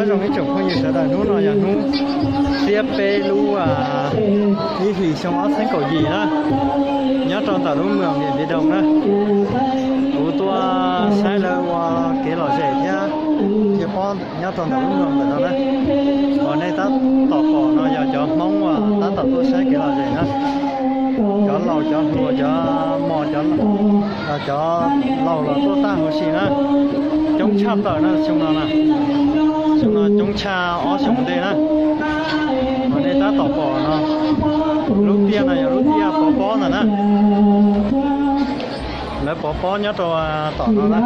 Zoo ib tsoom phooj ywg sawv daws, hnub no yog hnub xiab peb lub ib hlis xyoo ob txhiab kaum yim na, nyob rau ntawm lub moos Diam Npiv Doo na. Kuv tuaj saib lawv ua kev lom zem thiab cia pob nyob rau ntawm lub moos ntawm no na. Uas nej tab tom pom no yog cov Hmoob uas tab tom tuaj saib kev lom zem na. Cov laus cov hluas cov mos cov laus los tuaj tag huv si na. Coob tshaj plaws na xyoo no na. Xyoo no coob tshaj ob xyoo ntej na. Uas nej tab tom pom no, lub tiaj no yog lub tiaj pov pob ntag na. Lawv pov pob nyob rau tom no na.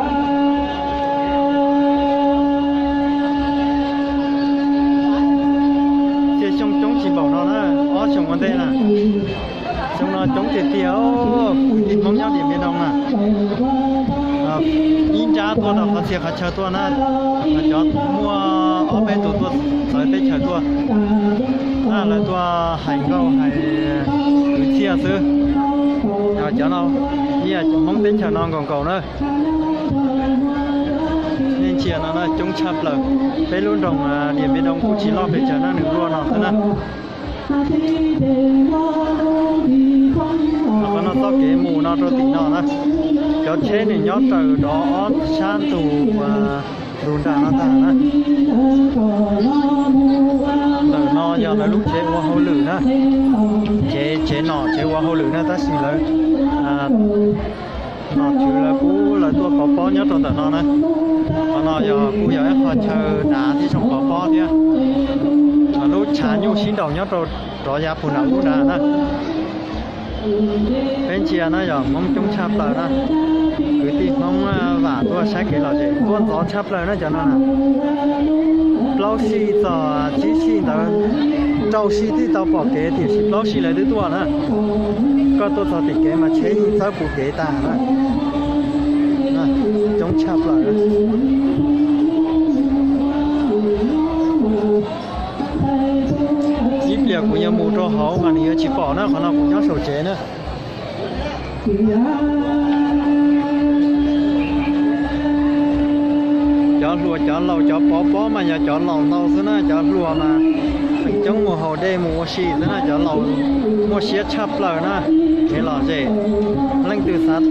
Tiaj xyoo coob tsis npaum no na, ob xyoo ua ntej na. Xyoo no coob tiag tiag, kwv tij Hmoob nyob Diam Npiv Doo na. Ib nrab tuaj rau qhov txhia qhov chaw tuaj na. Cov muaj ob peb tus tuaj txawv teb chaws tuaj na, lawv tuaj hais nkauj hais kwv txhiaj xwb. Cov no, ib yam Hmoob teb chaws no nkaus nkaus na. Nej ntsia no na, coob tshaj plaws. Peb lub nroog Diam Npiv Doo kuj tsis loj pes tsawg na, nws luaj no xwb na. Qhov no txoj kev mus no rau tim no na, cov tsheb nws nyob raws rov ob sab ntug, ntug nram no tag na. Ntawm no yog lawv lub tsev ua hauj lwm na, tsev, tsev nom tsev ua hauj lwm na, tab sis lawv nom tswv lawv pub lawv tuaj pov pob nyob rau ntawm no na. Qhov no yog kuj yog ib qho chaw dav thiab zoo pov pob thiab. Lub tshav nyuj sib nraus nyob rau rov yav puag nram ub nrad na. Peb ntsia na yog Hmoob coob tshaj plaws na. Kwv tij Hmoob vam tuaj saib kev lom zem tuaj ntxov tshaj plaws na cov no na. Plaub sij txog tsib sij ntawd, rau sij twb tau pom kev tiam sis plaub sij lawv twb tuaj na. Koj tuaj txog tim kev mas tsheb yeej txawb puv kev tag na. Coob tshaj plaws. Ib pliag kuv yuav mus rau hauv mas nws yuav tsis pom na, qhov no kuv nyob saum tsev na. Cov hluas cov laus cov pov pob mas yog cov laus ntau xwb na, cov hluas mas feem coob mus haus dej mus ua si xwb na, cov laus muaj siab tshaj plaws na. Kev lom zem, leej twg xav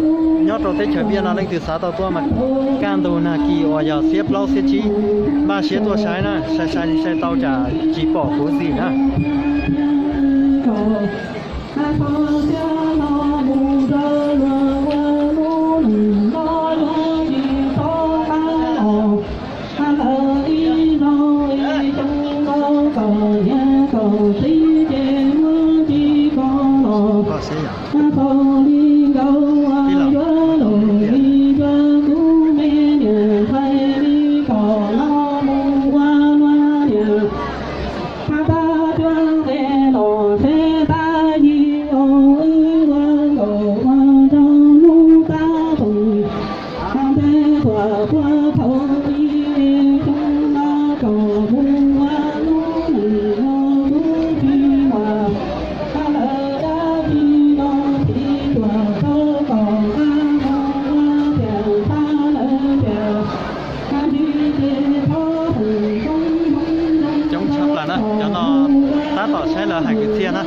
nyob rau teb chaws Nplog no leej twg xav tau tuaj mas kaj ntug nag kis uas yog xiab plaub xiab tsib npaj siab tuaj saib na, sai sai li sai tau tsam tsis pom kuv txim na. Coob tshaj plaws na, cov no tab tom saib lawv hais kwv txhiaj na.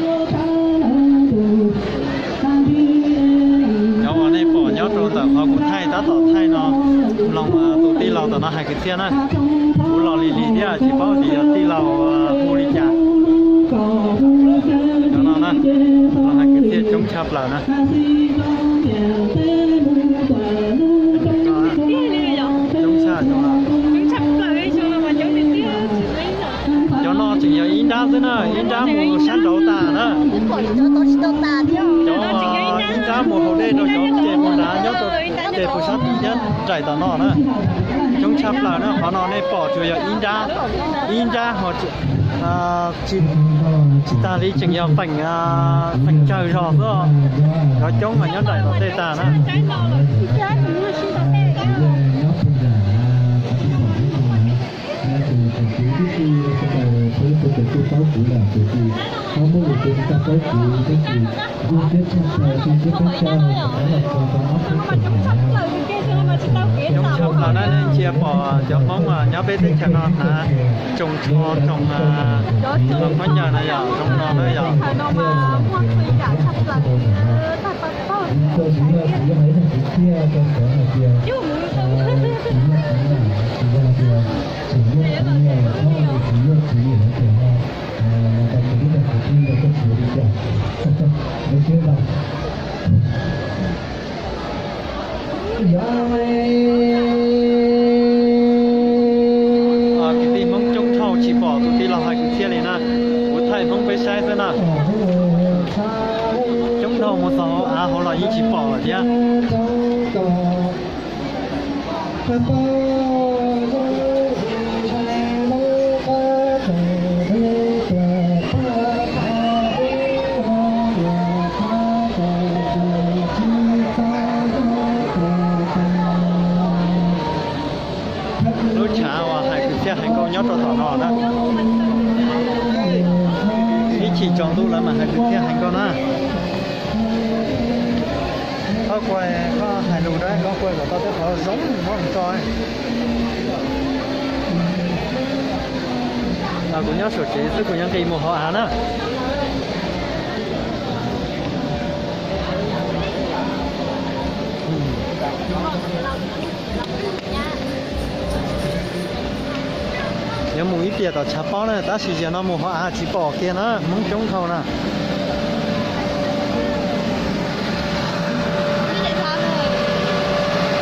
Cov uas nej pom nyob rau ntawm qhov kuv thaij tab tom thaij no, mloog tus tij laug ntawm no hais kwv txhiaj na. Kuv los lig lig thiab tsis paub tias yog tij laug hu li cas. Cov no na, los hais kwv txhiaj coob tshaj plaws na. Coob tshaj, cov no tseem yog ib nrab xwb na, ib nrab mus sab nraud tag na. Cov ib nrab mus haus dej rau cov ces mus nrad nyob rau ces puag sab tid thiab nraim tom no na. Coob tshaj plaws na, qhov no nej pom tsuas yog ib nrab, ib nrab ho tsis tag li tseem yog feem, feem tsawg zog xwb. Cov coob mas nyob nraim tom tej tag na. Zoo tshaj plaws na, nej cia pom cov Hmoob nyob peb teb chaws no hnav tsoos tsho, tsoos, tsoos khaub ncaws no yom, zoo no na yom. Kwv tij Hmoob coob dhau tsis pom tus tij laug Hais Kwv Txhiaj li na. Kuv thaij Hmoob peb saib xwb na. Coob dhau mus txog hauv av hauv los yeej tsis pom lawm thiab. Lub tshav uas Hais Kwv Txhiaj hais nkauj nyob rau tom no na. Ib chim tsaus ntuj lawv mam Hais Kwv Txhiaj hais nkauj na. Koj kuj, koj hais lus rau koj kuj kom tau tej qhov zoo muab mus tso. Kuv nyob saum tsev xwb kuv yuav nqis mus hauv av na. Yuav mus ib tiam tom tshav pob na, tab sis yog no mus hauv av tsis pom kiag na, Hmoob coob dhau na.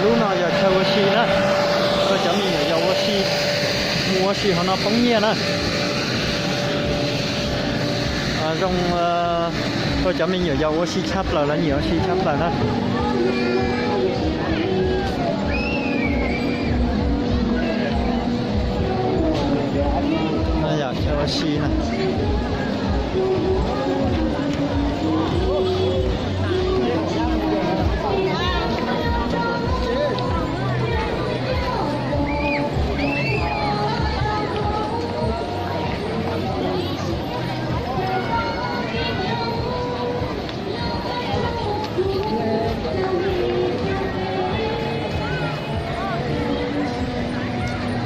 Lub no yog chaw ua si na, rau cov me nyuam yaus ua si, mus ua si hauv no poob nyiaj na. Zoo rau cov me nyuam yaus ua si tshaj plaws, lawv nyiam ua si tshaj plaws na. No yog chaw ua si na.